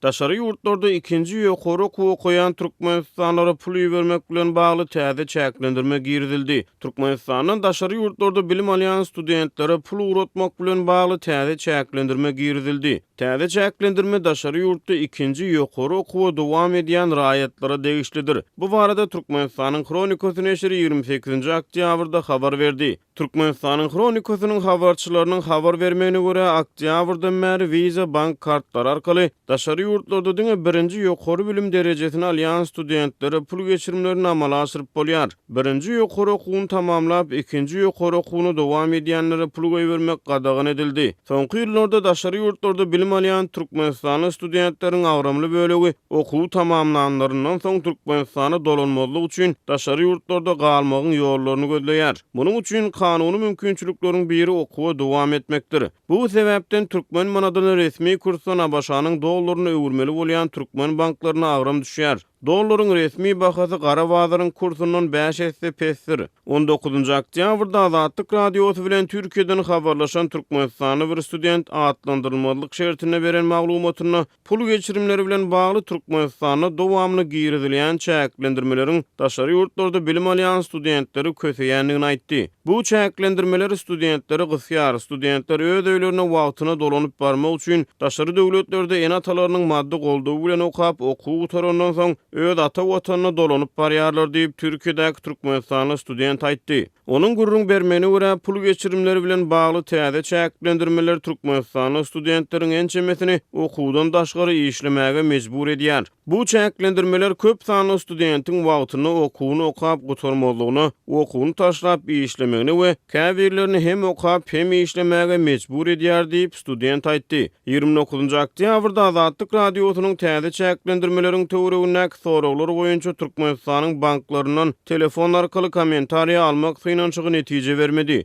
Daşary ýurtlarda ikinji ýokary okuw okaýan türkmenistanlylara pul ibermek bilen bagly täze çäklendirme girizildi. Türkmenistandan daşary ýurtlarda bilim alýan studentlere pul ugratmak bilen bagly täze çäklendirme girizildi. Täze çäklendirme daşary ýurtda ikinji ýokary okuwa dowam edýän raýatlara degişlidir. Bu barada Türkmenistanyň Hronikasy neşiri 28-nji oktýabrda habar berdi. Türkmenistanyň Hronikasynyň habarçylarynyň habar bermegine görä, oktýabrdan bäri Visa bank kartlary arkaly daşary ýurtlarda diňe birinji ýokary bilim derejesini alýan studentlere pul geçirimlerini amala aşyryp bolýar. Birinji ýokary okuwyny tamamlap, ikinji ýokary okuwyny dowam edýänlere pul goýbermek gadagan edildi. Soňky ýyllarda daşary ýurtlarda bilim alýan türkmenistanly studentleriň agramly bölegi Okuwy tamamlanlaryndan soň Türkmenistana dolanmazlyk üçin daşary ýurtlarda galmagyň ýollaryny gözleýär. Munuň üçin kanuny mümkinçilikleriň biri okuwa dowam etmekdir. Bu sebäpden türkmen manadyny resmi kursdan ABŞ-nyň dollaryna öwürmeli bolýan türkmen banklaryna agram düşýär. Dollaryň resmi bahasy gara bazaryň kursundan bäş esse pesdir. On dokuzynjy oktýabrda Azatlyk Radiosy bilen Türkiýeden habarlaşan türkmenistanly bir student atlandyrylmazlyk şertinde beren maglumatynda Pul geçirimleri bilen bagly Türkmenistanda dowamly girizilýän çäklendirmeleriň daşary ýurtlarda bilim alýan studentleri köseýändigini aýtdy. Bu çäklendirmeler studentleri gysýar, studentler öz öýlerine wagtyna dolanyp barmak üçin daşary döwletlerde ene-atalarynyň maddy goldawy bilen okap, okuwy gutarandan soň öz ata watanyna dolanyp barýarlar diýip, Türkiýedäki türkmenistanly student aýtdy. Onuň gürrüň bermegine görä, pul geçirimleri bilen bagly täze çäklendirmeler türkmenistanly studentleriň ençemesini okuwdan daşgary işlemäge mejbur edýär. Bu çäklendirmeler köp sanly studentiň wagtynda okuwyny okap gutarmazlygyna, okuwyny taşlap işlemegine we käbirlerini hem okap, hem işlemäge mejbur edýär diýip, student aýtdy. 29-njy oktýabrda Azatlyk Radiosynyň täze çäklendirmeleriň töweregindäki soraglar boýunça Türkmenistanyň banklaryndan telefon arkaly kommentariýa almak synanyşygy netije bermedi.